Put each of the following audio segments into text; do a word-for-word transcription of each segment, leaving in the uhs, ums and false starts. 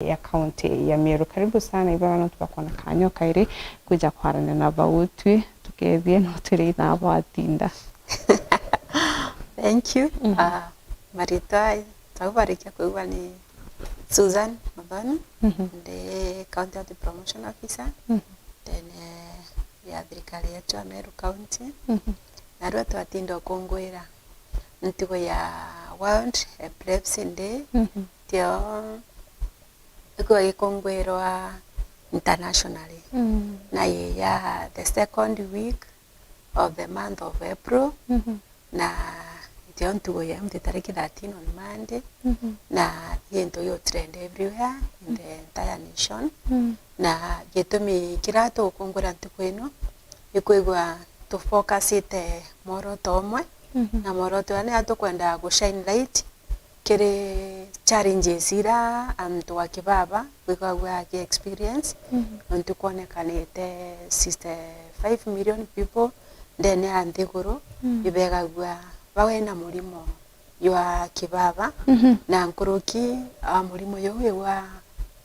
ya kaunti ya Meru. Karibu sana ibaba nontu bwa kwona kanya o kairi kwija kwarania na bau twi tukethie no twire ithaa bwatinda. Thank you. Mhm. Ah, maritwa jau barikia kwigua ni Susan Muthoni, mhm, ndi County Health Promotion Officer, mhm, ndene ya thirikari yetu ya Meru County. Mhm. Narua twatinda ukungwira ntugo ya World Epilepsy Day, mhm, tio ikuo gikungwirwa internationally. Mm. Na yi ya the second week of the month of April, mhm, na itio ntugo ya muntu tariki thirteen on Monday, mhm, na yi ntu yo trend everywhere in the entire nation. Mm. Na gitumi kiria tukungwira ntuku ino, ikwigua tufocusite mworoto umwe, mhm, na mworoto uria ni tukwenda gu shine light kiri challenges iria antu a kibaba bigagua aki experience, mhm, nontu kwonekanite sixty-five million people ndene ya nthiguru, mm, ibegagua bawe na murimo jwa kibaba, mhm, na nkuruki a murimo juu igwa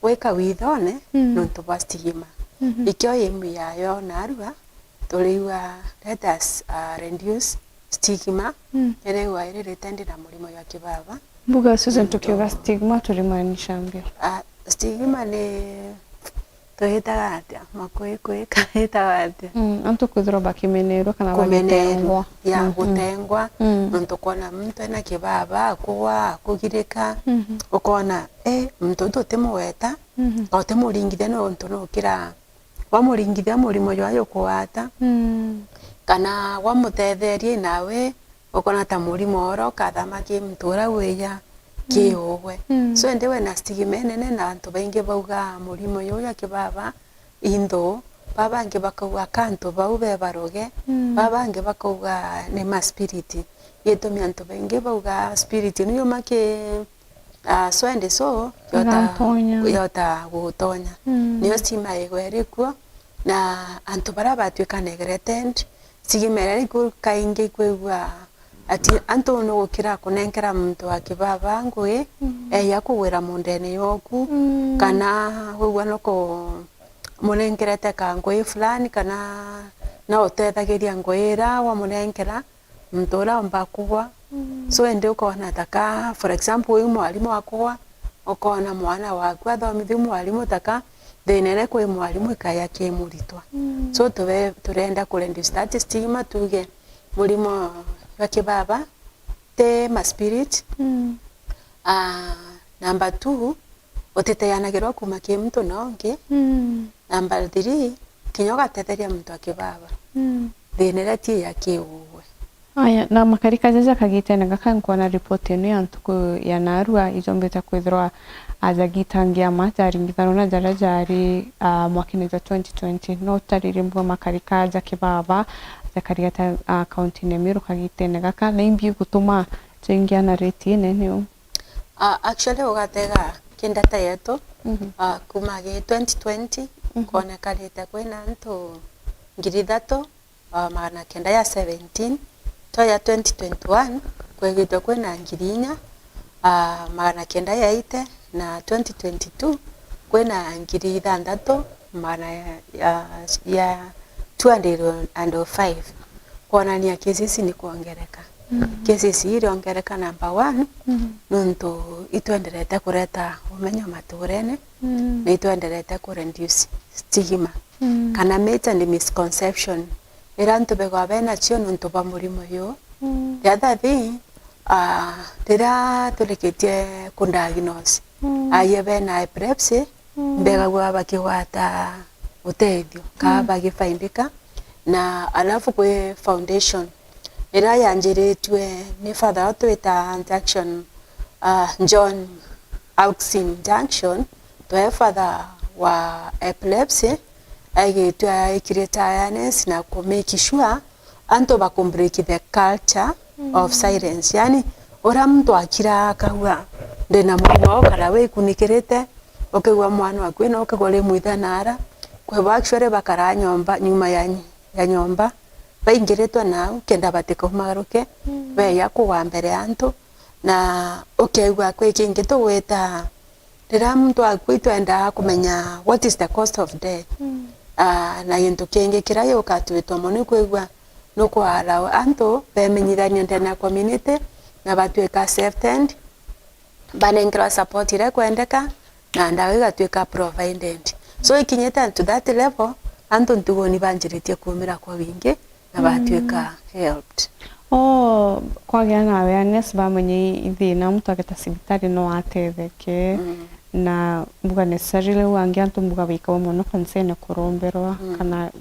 gwika withone, mm, nontu bwa stigma. Mhm. Ikio aim yayo narua, turiigua let us, uh, reduce stigma, mm, iria igwa iririte ndi na murimo jwa kibaba. Mbuga Susan, nontu tukiuga stigma turimaanisha mbio? Ah, stigma ni twitaga atia? Makwikwi kana itaga atia? Mm, antu kwithirwa bakimenerwa kana kumenerwa, bagitengwa. Ya, mm, mm, gutengwa. Mm. Nontu ukona muntu ena kibaba, akugwa, akugirika, mhm, ukona, eh, muntu uyu tutimugweta, mhm, na utimuringithia nontu nukira wamuringithia murimo jwa jukugwata, mm, kana wamutetheria nawe ukona ta murimo oro ukathama ki muntu uria wija ki, mm, ugwe. Mm. So, indi wena stigma inene, na antu baingi bauga murimo juu jwa kibaba inthu, babangi bakauga ka antu bau be baroge, mm, babangi bakauga ni ma spirit. Gitumi antu baingi bauga spirit ni yuma ki, ah, so and so, yota, igantonya, yota gutonya. Mm. Niyo stigma igwa iri kuo, na antu baria batwika neglected, stigma iria iri kuo kaingi kwigua ati antu ni gukira kunenkera muntu wa kibaba ngugi, mm, eya kugwira mundene yoku, mm, kana wigua no kumunenkerete ka ngugi fulani, kana no utethagiria ngugi iria wamunenkera, muntu uria omba kugwa. Mm. So, indi ukona taka, for example, wi mwarimu akugwa, ukona mwana waku athomithua mwarimu taka, thina iria kwi mwarimu ikaya ki muritwa. Mm. So, tube-, turenda ku reduce that stigma, tuge murimo jwa kibaba ti ma spirit. Mm. Ah, number two, utiteanagirwa kuma ki muntu na ungi. Mm. Number three, kinya ugatetheria muntu akibaba. Mm. Thina iria ti ya kiugwe. Aya, na makarika jaja kagitene gaka nkwona report ino ya ntuku ya narua ijombete kwithirwa ajagitangia ma jaringithanwa na jaria jari, ah, mwakine jwa twenty twenty. No utaririe mbuga makarika ja kibaba jakari ata, ah, kaunti-ini ya Meru kagitene gaka, na imbi igutuma jaingia na rate inene uu? Ah, actually, ugatega ki data yetu, mhm, ah, kuma gi twenty twenty, mhm, kwonekanite kwina antu ngiri ithatu, ah, magana kenda ya seventeen, twaja twenty twenty-one, kwegitwe kwina ngiri inya, ah, magana kenda ya eighty, na twenty twenty-two, kwina ngiri ithanthatu, magana ya, ya, ya two hundred and five, kwonania cases ni kwongereka. Mm. Cases ii iriongereka number one, mm, nontu itwenderete kureta umenyo maturene, mm, na itwenderete ku reduce stigma, mm, kana myth and misconception iria antu begwa benacio nontu bwa murimo uyu. Mm. The other thing, ah, riria turikitie ku diagnose, mm, aye bena epilepsy, mm, mbegagua bakigwata utethio, ka, mm, bagifaindika. Na alafu kwi foundation iria yanjiritue ni father uria twita Junction, ah, John Auxin Junction, twe father wa epilepsy, aigitwe aikirite awareness na ku make sure antu baku break the culture, mm, of silence. Yani, uria muntu akira akauga, "Ndina murimo," ukara wikunikirite, ukigua mwana waku ina, ukigua ri mwitha nara. Kwebo actually bakara nyomba, nyuma ya, ya nyomba, baingiritwe nau, kenda batikaumaruke, mm, beya kugwa mbere ya antu, na ukegua kwi kingi tugwita Riria muntu akua, itwendaa kumenya what is the cause of death. Mm. Ah, na gintu kingi kiria gigukatwitwa mono ikwigua nukwara antu bemenyithania ndene ya community na batwika accepted, banenkerwa support iria ikwendeka, na ndawa igatwika provided. So ikinyite to that level, antu nthiguni banjiritie kumira kwa wingi na batwika helped. O kwagia na awareness, bamenya i, i thina, muntu ageta cibitari no atetheke. Mm. Na mbuga necessarily, u angi antu mbuga baikawa mono kanisene kuromberwa, mm, kana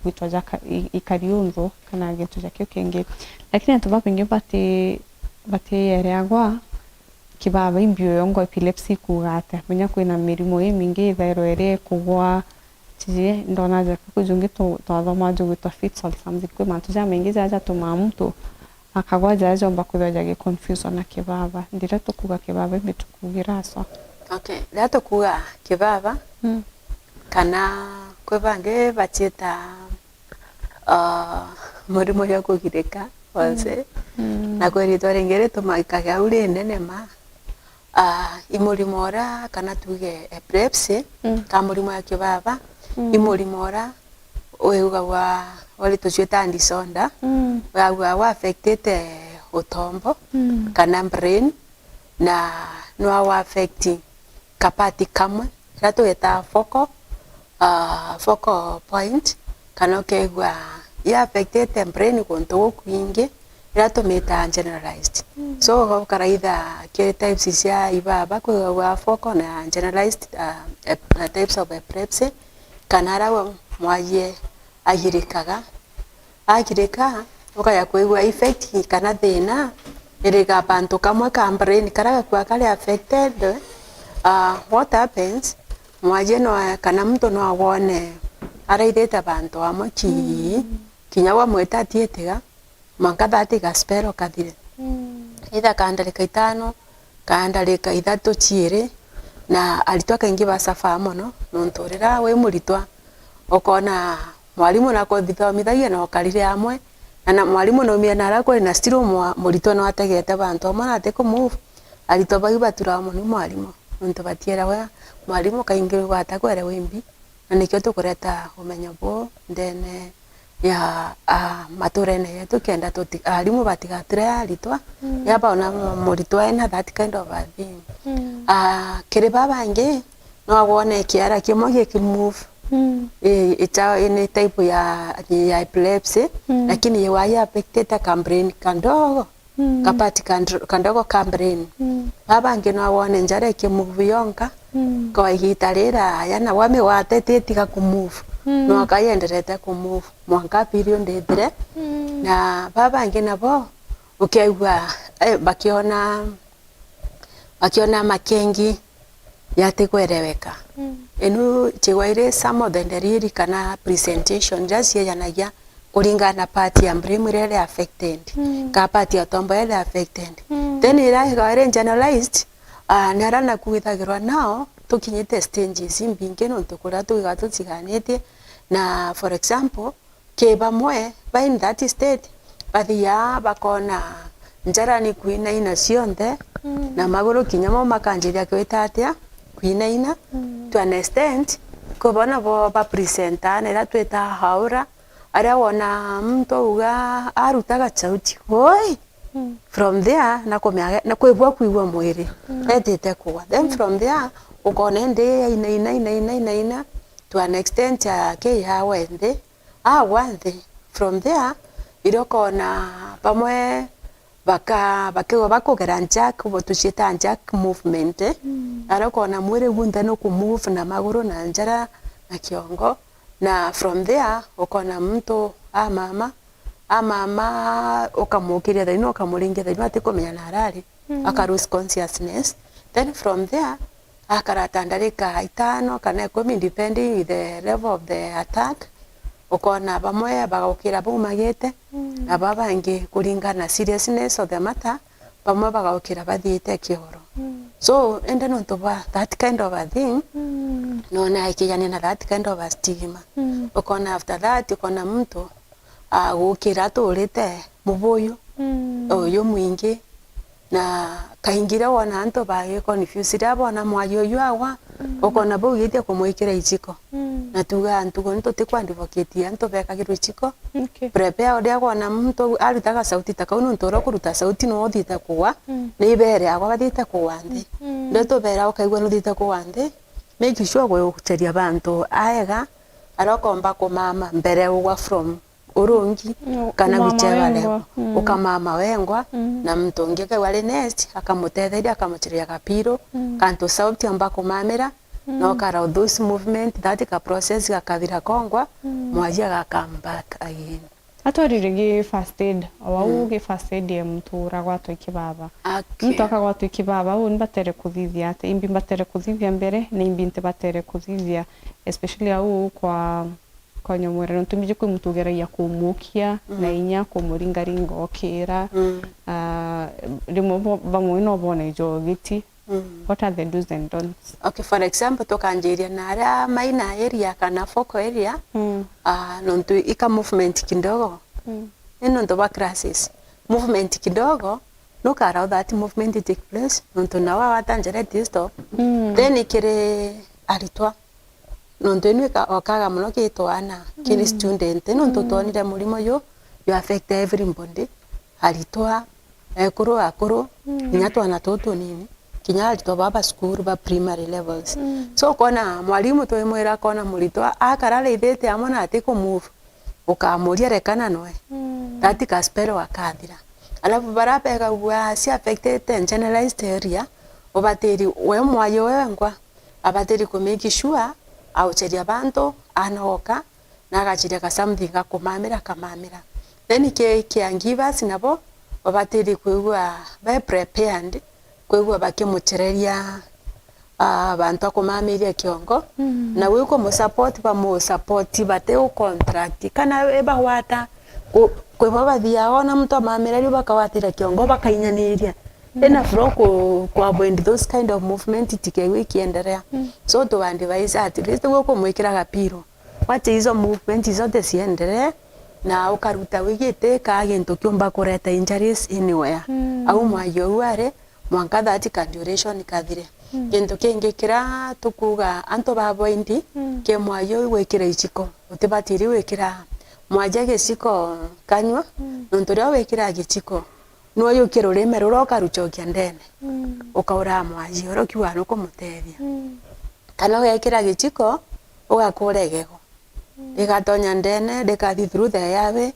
gwitwa jaka, i, ikari unthu, kana gintu ja kiu kingi. Lakini antu babaingi bati, batiereagwa kibaba imbi uyo ngo epilepsy ikuuga atia. Menya kwina mirimo imingi ithairwa iri kugwa, tiji, ndona ja kujungi tu-, twathoma jugwitwa fits or something. Kwi mantu jamaingi jaja jatumaa muntu akagwa jaja jomba kwithirwa jagi confuse na kibaba. Ndiria tukuuga kibaba imbi tukuugira aswa. Okay, riria tukuuga kibaba, mm, kana kwi bangi baciita ah, murimo jwa kugirika onse. Mm. Na kwi ritwa ringi ritumaikaga au rinene ma, ah, i murimo uria, kana tuge epilepsy, mm, ka murimo ya kibaba, mm, i murimo uria wigagwa uri tucwita disorder, mm, wigagwa wa affectite utombo, mm, kana brain, na nwa wa affect kapati kamwe, iria tugitaga focal, ah, focal point, kana ukeigua i affectite brain guntu gukwingi, iria tumitaga generalized. Mm. So, ukaraitha kiri types cia ibaba, kwigagwa focal na generalized, ah, ep-, na types of epilepsy, kana aria we mwajie agirikaga. Agirika, ukaja kwigua effect kana thina iri ga bantu kamwe ka brain karia gakua kari affected. Ah, what happens? Mwajie no, kana muntu no agwone araithite bantu amwe ki, mm, kinya wamwita atiitiga, mwanka that gaspell kathire. Mm. Either ka ndarika itano, ka ndarika ithatu ciiri, na aritwa kaingi basafaa mono, nontu riria wi muritwa, ukona mwarimu nakuthithomithagia na ukarire amwe, na, na mwarimu naumire naria kuri na still mwa-, muritwa no ategete bantu amwe na atiku move. Aritwa bau baturaga mono i mwarimu, nontu batierawa mwarimu kaingi wigwata kwerewa imbi, na nikio tukureta umenyo buu ndene ya, ah, maturene yetu, kenda tuti-, arimu batigature aritwa, mm, ya baona mu-, muritwa ena that kind of a thing. Mm. Ah, kiri babangi, no agwone kiara kimwe giki move. Mm. I, icha, ini type ya, ya epilepsy, mm, lakini yewa ya affected ka brain kandogo. Mm. Kapati kandro-, kandogo ka brain. Mm. Babangi no wone njara iki move yonka, mm, kwa igita riraya, na wamigwatete itiga ku move. Mm. No akaienderete ku move mwanka period ithire. Mm. Na babangi nabo ukeigua, eh, bakiona, bakiona makengi yatikwereweka. Mm. Inu chigwa iri some of the ndariri kana presentation iria ciejanagia kuringana na part ya brain iria iri affected, mm, ka part ya utombo iria iri affected. Mm. Then iria igwa iri generalized, ah, ni aria naku withagirwa nao tukinyite stages imbingi nontu kuria twiga tutiganitie. Na for example, ki bamwe ba in that state, bathiaa bakona njara ni kwinaina cionthe, mm, na maguru kinya mo makanjiria kwita atia? Kwinaina. Mm. To an extent, kwi bo nabo ba presenta na iria twita aura, aria wona muntu auga aruta gachauti, "Woi!" Mm. From there, na kumea, na kwibua kwigua mwiri, mm, etite kugwa. Then, mm, from there, ukona indi aina, ina, ina, ina, ina, ina, to an extent ya ki yawe nthi, agwa nthi. From there, iria ukona bamwe baka-, bakigwa bakugera jerk, bo tuciita jerk movement, mm, aria ukona mwiri gunthe nuku move na maguru na njara na kiongo, na from there, ukona muntu amama, amama, ukamukiria thaino, ukamuringia thaino, atikumenya na arari, mm, aka lose consciousness. Then from there, akara ta ndarika itano kana ikumi, depending with the level of the attack. Ukona bamwe bagaukira baumagite, mm, na babangi kuringana na seriousness of the matter, bamwe bagaukira bathiite kioro. Mm. So, ende nontu bwa that kind of a thing, mm, nona ikijania na that kind of a stigma. Mm. Ukona after that, ukona muntu, ah, gukira aturite mubuyu, mm, uyu mwingi, na kaingi riria wona antu bagi confuse, riria bona mwaji uyu agwa, mm, ukona bau gitia kumwikira iciko. Mm. Na tuugaa ntugo ni tutikwa advocate antu bekagirwe iciko. Okay. Prepare uria kwona muntu arutaga sauti ta kau, nontu uria ukuruta sauti no uthiite kugwa, mm, ni ibere agwa bathiite kugwa nthi. Mm. Ndio tubera ukaigua nuthiite kugwa nthi, make sure gwe uguceria bantu aega, aria ukomba kumama mbere ugwa from urungi, mm, kana kumama whichever wengwa. Level. Mm. Ukamama wengwa, mm, na muntu ungi akauga ari next, akamutetheria, akamucheria gapiru, mm, kantu sauti amba kumamira, mm, na ukara those movement, that ka process gakathira kongwa, mm, mwaji aga come back again. Atwarire gi first aid, o au, mm, gi first aid ya muntu uragwatwa ikibaba. Okay. Muntu akagwatwa ikibaba, uu ni batere kuthithia ati, imbi mbatere kuthithia mbere, na imbi ntibatere kuthithia, especially au kwa Kwa nyomwere, nontu mbiji kwi muntu ugeragia kumukia, mm, na inya kumuringaringa okira. Mm. Ah, rimwe bo-, bamwe no bone ijo giti. Mm. What are the do's and don'ts? Okay, for example, tukanjiria na aria minor area kana focal area, mm, ah, nontu ika movement kidogo. Mm. Ni nontu bwa crashes. Movement kidogo, nukara that movement take place, nontu nao awata njira iti stop. Mm. Then kiri aritwa, nontu inu ika-, okaga mono kiri twana, kiri, mm, student, nontu, mm, twonire murimo yu, you affect everybody, aritwa, ekuru, akuru, mm, kinya twana tutu tunini, kinya aritwa baba ba cukuru ba primary levels. Mm. So, ukona mwarimu twimwira akona muritwa akara arithite amwe na ati ku move, ukamuria rekana noe. Mm. That ka spell wakathira. Alafu bara begagua cia affected generalized area, ubatiri we mwayo wengwa, abatiri ku make sure aucheria bantu, anoka, na agachiria ka something gakumamira, akamamira. Then ki, kia givers nabo, babatiri kwigua be prepared, kwigua bakimuchereria, ah, bantu akumamiria kiongo, mm, na wi kumusupport, bamusupport, bati u contract, kana ibagwata, ku-, kwi bo bathiaga ona muntu amamira riu bakagwatira kiongo, bakainyaniria. Mm. Ina flow ku, ku avoid those kind of movement itikegwe ikiendelea. Mm. So, to advise at least gwe kumwikira gapiro. Wacha hizo movement zote ziendelee, na ukaruta wigite kaa gintu kiumba kureta injuries anywhere. Mm. Au mwayo au ari, mwanka that ka duration kathire. Mm. Gintu kingi kiria tukuuga antu ba bwendi, mm, ki mwayo gwikira iciko. Utibatiri gwikira mwaja giciko kanyua, mm, nontu riria wikira giciko, nwe yukie rurime ruria ukarucokia ndene, mm, ukaura mwaji uria ukiuga nukumutethia. Mm. Kana ugekira giciko, ugakura igego. Mm. Rigatonya ndene, rikathi through the airway,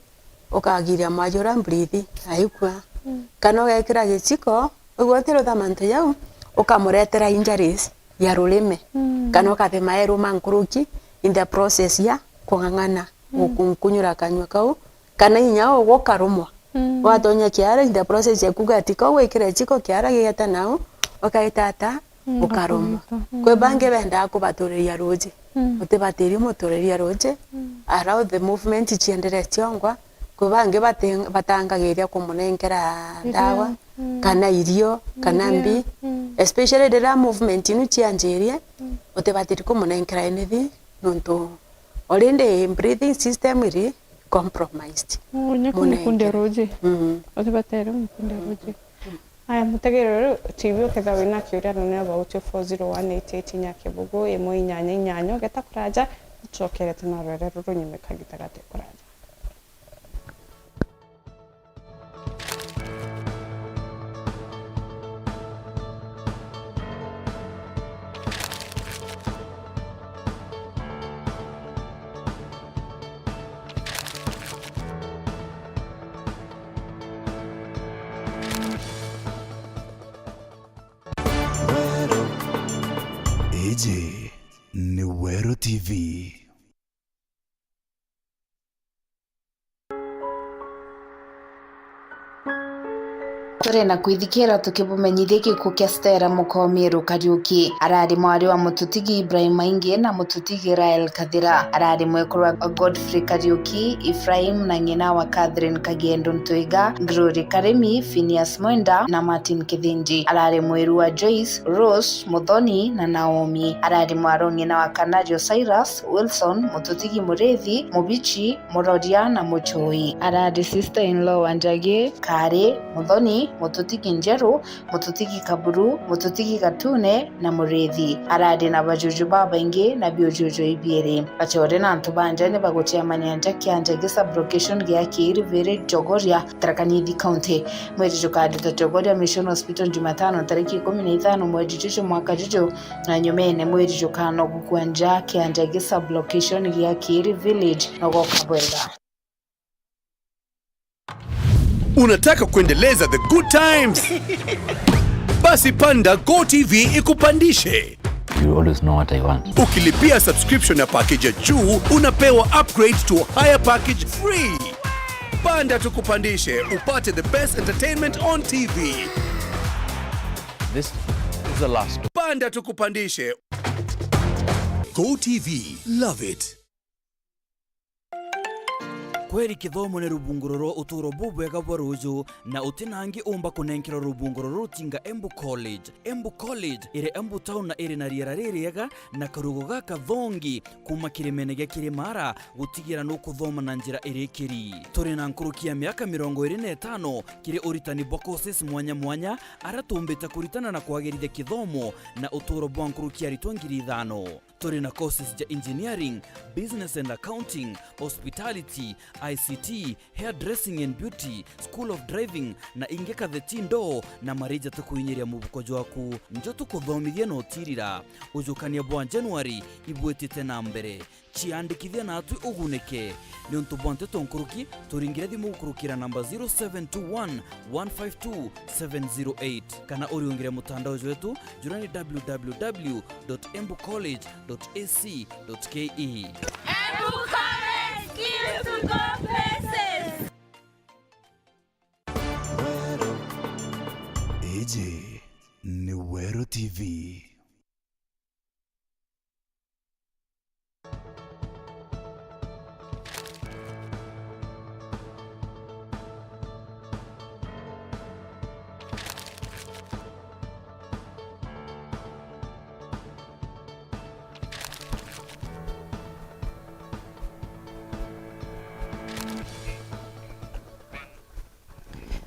ukagiria mwaji uria mburithi aikua. Mm. Kana ugekira giciko, ugwe utirutha mantu jau, ukamuretera injuries ya rurime. Mm. Kana ukathima eruma nkuruki in the process ya kung'ang'ana, mm, gukunkunyura kanyua kau, kana inya ugwe ukarumwa. Mm. Watonya kiara in the process ya kuuga ati kau wikire chiko kiara gigeta nau, ukaita ata? Mm, ukarumwa. Ukarumwa. Mm. Kwi bangi bendaa kubaturiria ruji. Mm. Utibatiri muturiria ruji. Mm. Allow the movement chiendelee chiongwa. Kwi bangi bati-, batangagiria kumunenkera, irio, ndawa, mm, kana irio, kana, irio, mbi. Mm. Especially riria movement inu chianjirie, mm, utibatiri kumunenkera anything, nontu already breathing system iri compromised. Unya kumukundia ruji. Mm. Utibatiri kumukundia ruji. Aya, mutegeri uyu T V, ukethira wina kiuria, none about two four zero one eight eight inya kibugu imwe inyanya inyanya, ugeta kuraja, tucokere tunarwere ruru nyuma kagita gati kuraja. Iji ni Weru T V. Turenda kwithikira tukibumenyithia gikuo kia Stella Mukomiru Kariuki. Arari mwari wa mututigi Ibrahim Maingi na mututigi Rael Kathira. Arari mwekuru wa Godfrey Kariuki, Ephraim na ng'ina wa Catherine Kagiendo Ntwiga, Glory Karimi, Phineas Mwenda na Martin Kithinji. Arari mwiru wa Joyce, Rose, Muthoni na Naomi. Arari mwaro ng'ina wa Kanario Cyrus, Wilson, mututigi Murithi, Mubichi, Muroria na Muchui. Arari sister-in-law wa Njagi, Kari, Muthoni Mututigi Njeru, Mututigi Kaburu, Mututigi Gatune na Murithi. Arari na bajuju babaingi na biujuju ibiiri. Achore na antu ba nja ni baguciamania nja kianja gi sub-location gia Kiiri Village, Chogoria, Tharaka Nithi County. Mweri jukanditwa Chogoria Mission Hospital Jumatano tariki ikumi na ithano mweri juju mwaka juju, na nyumene mweri jukano gukua nja kianja gi sub-location gia Kiiri Village, nogoka bwega. Unataka kuendeleza the good times? Basi panda Go T V ikupandishe. You always know what I want. Ukilipia subscription ya package ya juu, unapewa upgrade to a higher package free. Panda tukupandishe, upate the best entertainment on T V. This is the last. Panda tukupandishe. Go T V, love it. Kweri kithomo ni rubunguro rwa uturo bubwega bwa ruju, na uti nangi umba kunenkerwa rubunguro ruru tinga Embu College. Embu College iri Embu town na iri na riera ririega na karugo gakathongi kuma kirimene gia Kirimara gutigira nukuthoma na njira irikiri. Turi na nkuruki ya miaka mirongo iri na itano kiri uritani bwa courses mwanya mwanya, aria tumbite kuritana na kwagirithia kithomo na uturo bwa nkuruki aritwa ngiri ithano. Turi na courses ja engineering, business and accounting, hospitality, I C T, hairdressing and beauty, school of driving, na ingi katheti ndoo na marija tukuinyiria mubuko jwaku. Njo tukuthomithia na utirira. Ujukania bwa January ibwitite na mbere. Ciandikithia natwi ugunike. Niuntu bwa nteto nkuruki, turingire thimu gukurukira namba zero seven two one, one five two, seven zero eight, kana uriungire mutandao jwetu jura ni w w w dot embu college dot a c dot k e. Embu College, skills to go places. Iji ni Weru T V.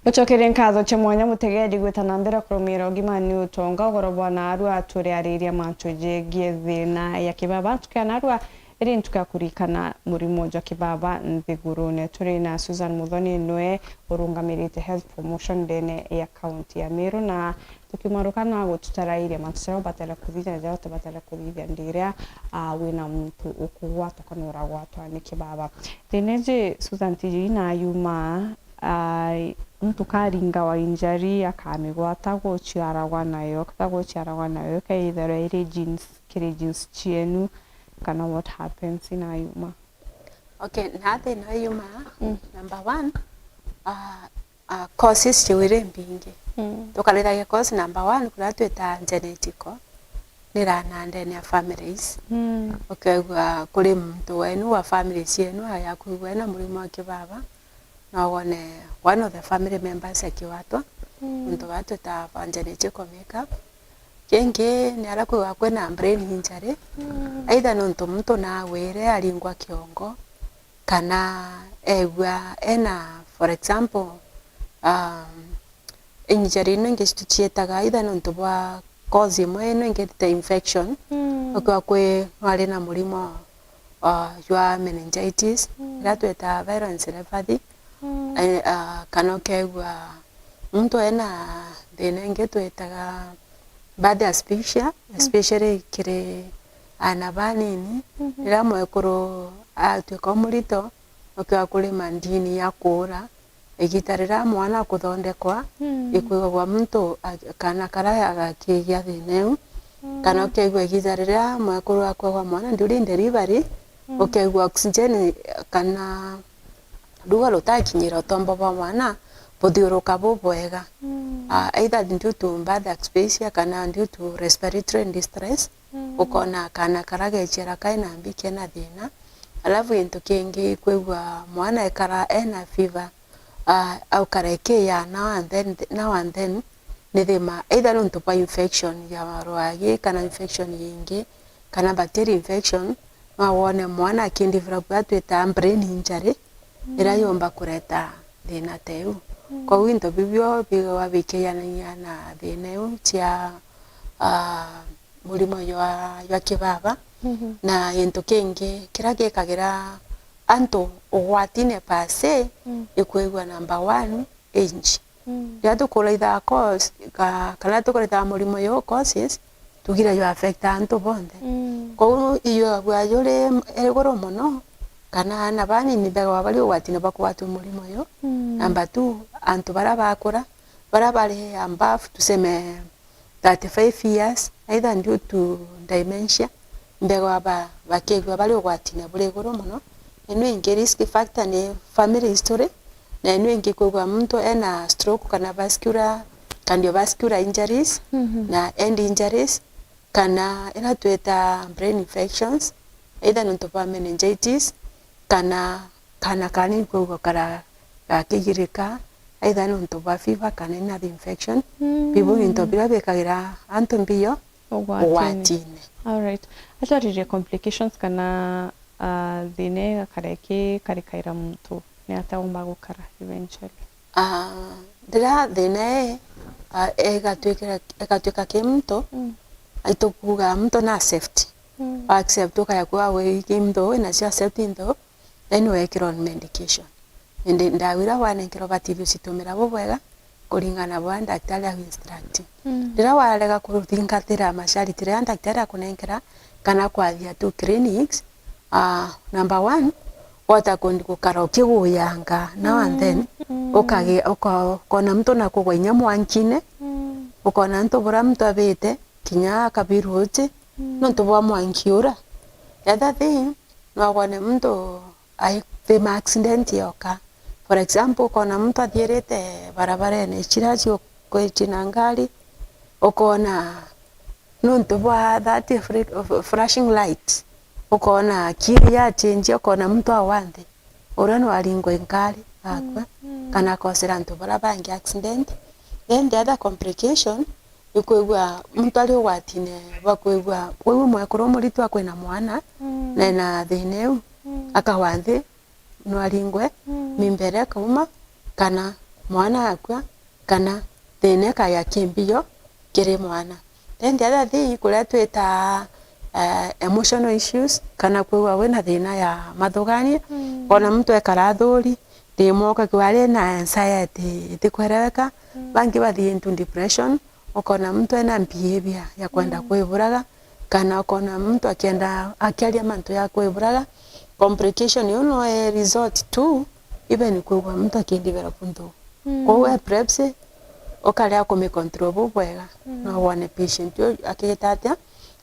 Gucokeria nkatho cia mwanya mutegeri gwita na mbere kurumira ugima ni utonga ugoro bwa narua turiariria mantu jegie thina ya kibaba ntuku ya narua iri ntuku ya kurikana murimo jwa kibaba nthigurune. Turi na Susan Muthoni nwe urungamirite health promotion ndene ya kaunti ya Meru na tukimaruka na gututarairia mantu jaria ubatare kuthithia na jaria utibatare kuthithia ndiria ah, wina muntu ukugwatwa kana uragwatwa ni kibaba. Thina iji Susan tiji inayuma Ah, muntu karingawa injury akamigwata guciaragwa nayo, kata guciaragwa nayo, ikaitharwa iri genes, kiri genes cienu, kana what happens inayuma? Okay, na thina yuma, mm, number one, ah, ah, causes ciu iri mbingi. Mm. Tukarithagia cause number one, kuria twita genetical, ni ra na ndene ya families. Mm. Ukaigua kuri muntu wenu wa families yenu ayakwigua ena murimo wa kibaba, no wone one of the family members akigwatwa, mm, untu baa twita banjanitie ku make up. Kingi ni aria kwigwa kwina brain injury, mm, either nontu muntu naagwire aringwa kiongo, kana eegua ena, for example, um, injury ino ingi tucietaga either nontu bwa cause imwe ino ingi ta infection, mm, ukiwa kwi nwari na murimo ah, jwa meningitis, mm, iria twetaga viral encephalopathy, mm, eh, ah, kana ukeegua muntu ena thina ingi twetaga birth asphyxia, mm, especially kiri aana banini, mhm, riria mwekuru atuika umurito, ukiwa kuri mandini ya kuura, Igita riria mwana akuthondekwa, mm, ikwigagwa muntu a-, kana karia gakigia thina iu, mm, kana ukeigua igita riria mwekuru akwagwa mwana during delivery, mm, ukeigua oxygen kana rua rutakinyira utombo bwa mwana buthiuruka bubwega. Mm. Ah, either due to birth asphyxia kana due to respiratory distress, mm, ukona kana karia geciara kaina mbi kena thina. Alafu gintu kingi ikwigua mwana ekara ena fever, ah, aukara ikiya now and then, now and then, ni thima either nontu bwa infection ya rwagi kana infection yingi, kana bacteria infection, no wone mwana akidevelop atwita brain injury, mm, iria yomba kureta thina ta iu. Mm. Kwou into bibio bigagwa bikianania na thina iu cia, ah, murimo jwa, jwa kibaba. Mhm. Na gintu kingi kiria gikagira antu ugwatine per se, mm, ikwigua number one, age. Mm. Riria tukuraitha cause, ka-, kana tukuraitha murimo juu causes, tugira jwa affect antu bonthe. Mm. Kwou ijwagua juri iguru mono, kana aana banini bethagwa bari ugwatine bwa kugwatwa murimo juu. Mm. Number two, antu baria bakura, baria bari above, tuseme, thirty-five years, either due to dementia, mbegwa ba-, bakigua bari ugwatine buri iguru mono. Ino ingi risk factor ni family history, na ino ingi kwigua muntu ena stroke kana vascular, cardiovascular injuries, mhm, na end injuries, kana ira twita brain infections, either nontu bwa meningitis, kana kana kani kwigua kara gakigirika, either nontu bwa fever kana another infection. Mm. Bibu ni into biria bikagira antu mbio ugwatine. Ugwatine. Alright. Atwaririe complications kana, ah, thina igakara ikikarikaira muntu, ni atia umba gukara eventually? Ah, riria thina ii, ah, igatwikira, igatwika ki muntu, mm, aitukuga muntu na accept. Mm. Accept ukaya kuga wi ki muntu wina cio accept into, then weekirwa on medication. Indi ndawa iria wanenkerwa ubatirie ucitumira bubwega kuringana na buria daktari agu instruct. Mm. Riria warega kuthingatira masharti riria daktari akunenkera kana kwathia tu clinics, ah, number one, wata kundi gukara ukiguyanga now and then, mm, ukage-, uka-, ukona muntu nakugwa inya mwankine, mm, ukona antu buria muntu abite, kinya akabiru uti, mm, nontu bwa mwanki uria. The other thing, no wone muntu aithima accident yoka. For example, ukona muntu athiirite barabarene, icira ciukwiti na ngari, ukona nontu bwa that fri-, flashing light, ukona kiri ya change, ukona muntu agwa nthi, uria no aringwe ngari akua, mm, mm, kana akosera antu baria bangi accident. Then the other complication, ikwigua muntu ari ugwatine bwa kwigua, kwigua mwekuru muritu akwina mwana, mm, na ena thina iu, mm, akagwa nthi, no aringwe, mm, mimba iria ikauma, kana mwana akua, kana thina ikagia ki mbio kiri mwana. Then the other thing, kuria twita, eh, emotional issues, kana kwigua wina thina ya mathuganie, mm, ukona muntu ekara athuri, rimwe ukakigua ari na anxiety itikwereweka, mm, bangi bathii into depression, ukona muntu ena behavior ya kwenda, mm, kwiburaga, kana ukona muntu akienda, akiaria mantu ya kwiburaga. Complication iu no e result tu even kwigua muntu akidevelop nthu. Mm. Kwou epilepsy, ukaria kumicontrol bubwega, mm, no wone patient uyu akigita atia,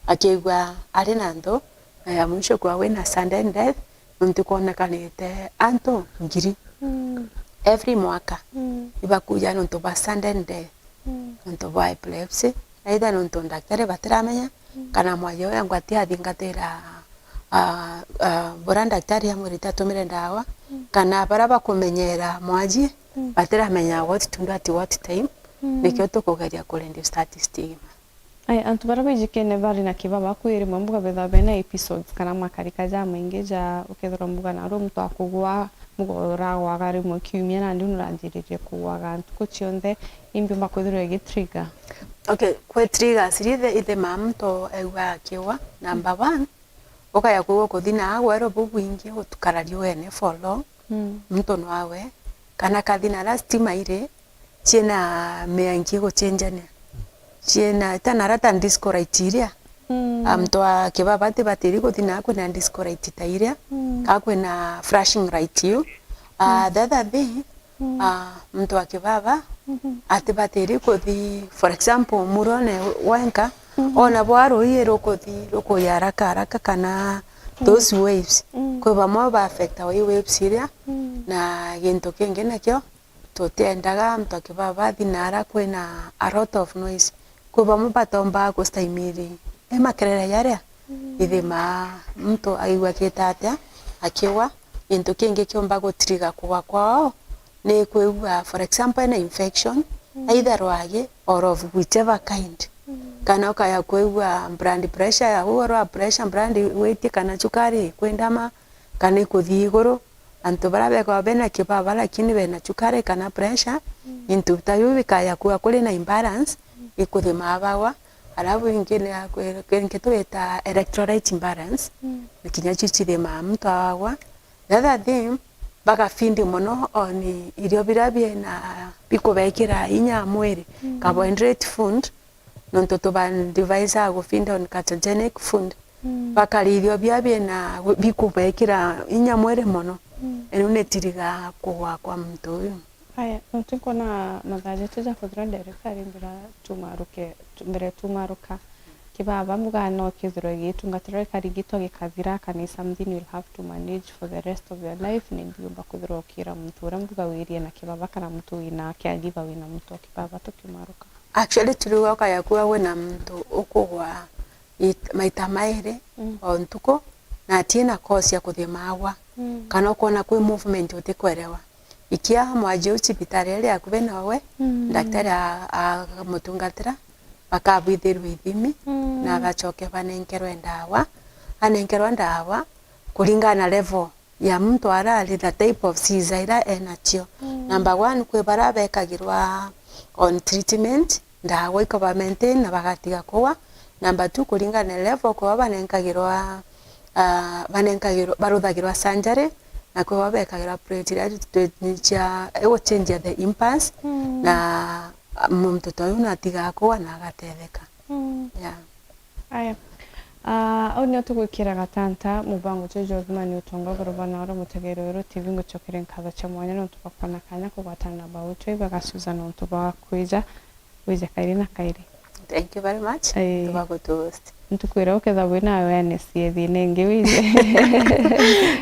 akigua ari na nthu, na ya mwisho kwa wina sudden death, nontu kwonekanite antu ngiri, mm, every mwaka, mm, ibakuja nontu bwa sudden death, mm, nontu bwa epilepsy, either nontu ndaktari batiramenya, mm, kana mwaji uria ngwati athingatira, ah, ah, buria ndaktari amwirite atumire ndawa, mm, kana baria bakumenyera mwaji, mm, batiramenya what to do at what time, mm, nikio tukugeria kureduce that stigma. Ai, antu baria baijikene bari na kibaba, kwi rimwe mbuga bethagwa bena episodes kana makarika jamaingi ja ukethirwa mbuga naru muntu akugwa, mbuga uragwaga rimwe kiumia, nandi nuranjiririe kugwaga ntuku cionthe, imbi umba kwithirwa igi trigger? Okay, kwi triggers iria ithe-, ithimaa muntu aigua akigwa. Number one, ukaya kwigua kuthina gweru bubwingi gutukara riuene for long. Mm. Muntu no agwe, kana kathina aria stima iri, ciina mianki igucenjania. Ciina, itana aria ta disco light iria. Mm. Ah, muntu wa kibaba atibatiri kuthina kwina disco light ta iria, mm, kana kwina flashing light iu. Ah, mm, the other thing, mm, ah, muntu wa kibaba, mhm, atibatiri kuthi, for example, murone wenka, mhm, ona bwa rui rukuthi, rukuya haraka haraka kana, mm, those waves. Mm. Kwi bamwe ba affectawa i waves iria, mm, na gintu kingi nakio tutiendaga muntu akibaba athi nara kwina a lot of noise. Kwi bamwe batombaga gustaimiri i makerere jaria, mm, ithimaa muntu aigua akita atia akigwa. Gintu kingi kiumba gutrigger kugwa kwao ni kwigua, for example, ena infection, mm, either rwagi or of whichever kind. Mm. Kana ukaya kwigua blood pressure ya, uu rwa pressure, blood weight kana cukari ikwindama, kana ikuthi iguru, Antu baria bekoragwa bena kibaba lakini bena cukari kana pressure, mm, into ta biu bikaya kuga kuri na imbalance, mm, ikuthimaa bagwa. Alafu ingi ni ya kwi-, kingi twita electrolyte imbalance, mm, na kinya ciu cithimaa muntu agwa. The other thing, bagafeed mono on irio biria biena bikubekira inya mwiri, mm, carbohydrate food, nontu tuba advise gufeed on ketogenic food. Mm. Bakaria irio bia biena bikubekira inya mwiri mono. Mm. Riu nitiriga kugwa kwa muntu uyu. Aya, nontu nkwona mathaa jetu ja kuthira ndereka ri mbira tumaruke, tu-, mbere tumaruka. Kibaba mbuga no kithirwe gitungatirwa gikarigitwa gikathira, kana is something you'll have to manage for the rest of your life, ni ndiumba kwithirwa ukira muntu uria mbuga wirie na kibaba kana muntu wina caregiver wina muntu o kibaba tukimaruka? Actually, turiuga ukaya kuga wina muntu ukugwa it-, maita mairi, mm, o ntuku, na atina cause ya kuthimagwa, mm, kana ukona kwi movement utikwerewa. Ikia mwanji uu cibitari iria iri akuvi nawe, mm, daktari a-, agamutungatira, bakabwithirwa ithimi, mm, na bacoke banenkerwe ndawa. Anenkerwa ndawa kuringana na level ya muntu aria ari, the type of seizure iria enacio. Mm. Number one, kwi baria bekagirwa on treatment, ndawa ikaba maintain na bagatiga kugwa. Number two, kuringana na level, kwi baria banenkagirwa, ah, banenkagirwa, baruthagirwa surgery, na kwi baria bekagirwa plate iria cia, iguchenjia the implants, mm, na, ah, muntu ta uyu natigaa kugwa na agatetheka. Mm. Yeah. Aya. Ah, au nio tugwikira gatanta mubango juju jwa Ugima ni Utonga, ukarubana oro mutegeri weru T V. Ngucokere nkatho cia mwanya nontu bwa kwona kanya kugwatana na bautwe ibaga Susan nontu bwa kwija, wije kairi na kairi. Thank you very much. Ii. Nontu bwa gutu host. Ntukwira ukethirwa wina awareness ya thina ingi wije.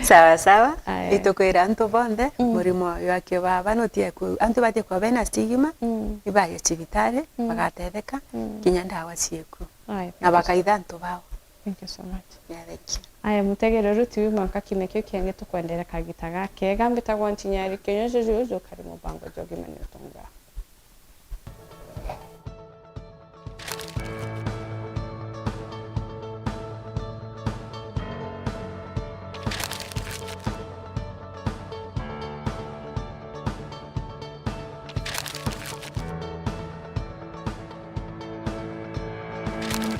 Sawa sawa. Aya. Itukwira antu bonthe, mm, murimo uyu wa kibaba nutie ku, antu batie kwa bena stigma, mm, ibaye cibitari, mm, bagatetheka, mm, kinya ndawa cieku. Aya, na thank you so bakaitha antu bao. Thank you so much. Yeah, thank you. Aya, mutegere uru T V mwanka kiumia kiu kiangi tukwendere kagita gakega. Mbitagwa Ntinyari Kinyuju, juju kari mubango jwa Ugima ni Utonga.